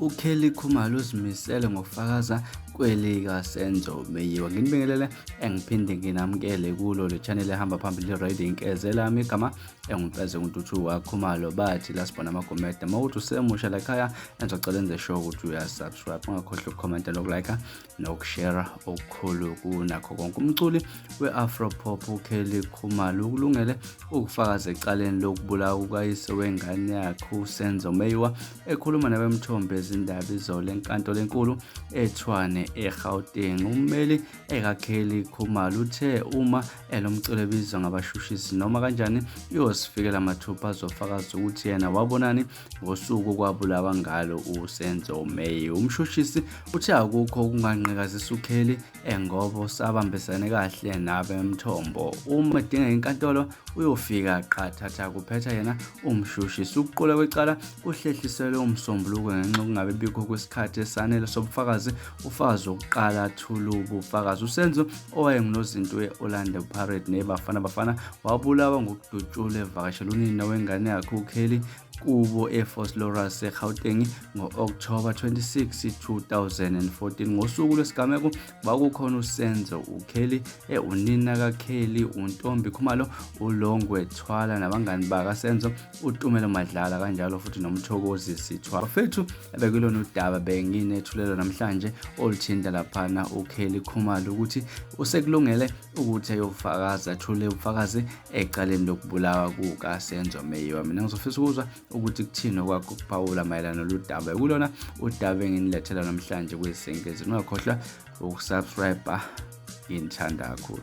UKelly Khumalo uzimisele ngokufakaza kwelikaSenzo Meyiwa. Nginibingelele engiphinde nginamukele kulo le channel ehamba phambili radio inkeze lami igama enguMfeze kuNtuthu waKhumalo bathi la sibona amagomede. Uma uthi usemusha la ekhaya engizocela enze sure ukuthi uyasubscribe, ungakhohlwa ukukhomenta nokulike nokushare okukhulu kunakho konke. Umculi we-afro pop uKelly Khumalo ukulungele ukufakaza ecaleni lokubulawa kukayise wengane yakhe uSenzo Meyiwa. Ekhuluma nabemthombo ezindaba izolo enkantolo enkulu eTshwane eGauteng, ummeli ekaKelly Khumalo uthe uma elomculo ebizwa ngabashushisi noma kanjani uyosifikela mathupha azofakaza ukuthi yena wabonani ngosuku okwabulawa ngalo uSenzo Meyiwa. Umshushisi uthe akukho okunganqikazisa uKelly engoba usabambisene kahle nabemthombo. Uma edinga inkantolo uyofika qathatha, kuphetha yena umshushisi. Ukuqulwa kwecala kuhlehliselwe uMsombuluko ngenxa yokungabi bikho kwesikhathi esanele sobufakazi. Ufakazi wokuqala athule ubufakazi uSenzo owayengunozinti we-Orlando Pirates neBafana Bafana wabulawa ngokudutshulwa evakashela unina wengane yakhe uKelly kubo eVosloorus eGauteng ngo-Okthoba 26, 2014. Ngosuku lwesigameko kwakukhona uSenzo, uKelly, unina kaKelly uNtombi Khumalo, uLongwe Thwala nabangani bakaSenzo uTumelo Madlala kanjalo futhi noMthokozisi Thwala. Bafethu ebekulona udaba benginethulelo namhlanje oluthinta laphana uKelly Khumalo ukuthi usekulungele ukuthi ayofakaza athule ubufakazi ecaleni lokubulawa kukaSenzo Meyiwa. Mina ngizofisa ukuzwa ukuthi kuthini okwakho ukuphawula mayelana nolu daba. Kulona udaba enginilethela namhlanje kwezinkezi. Ungakhohlwa ukusubscribe, nginithanda kakhulu.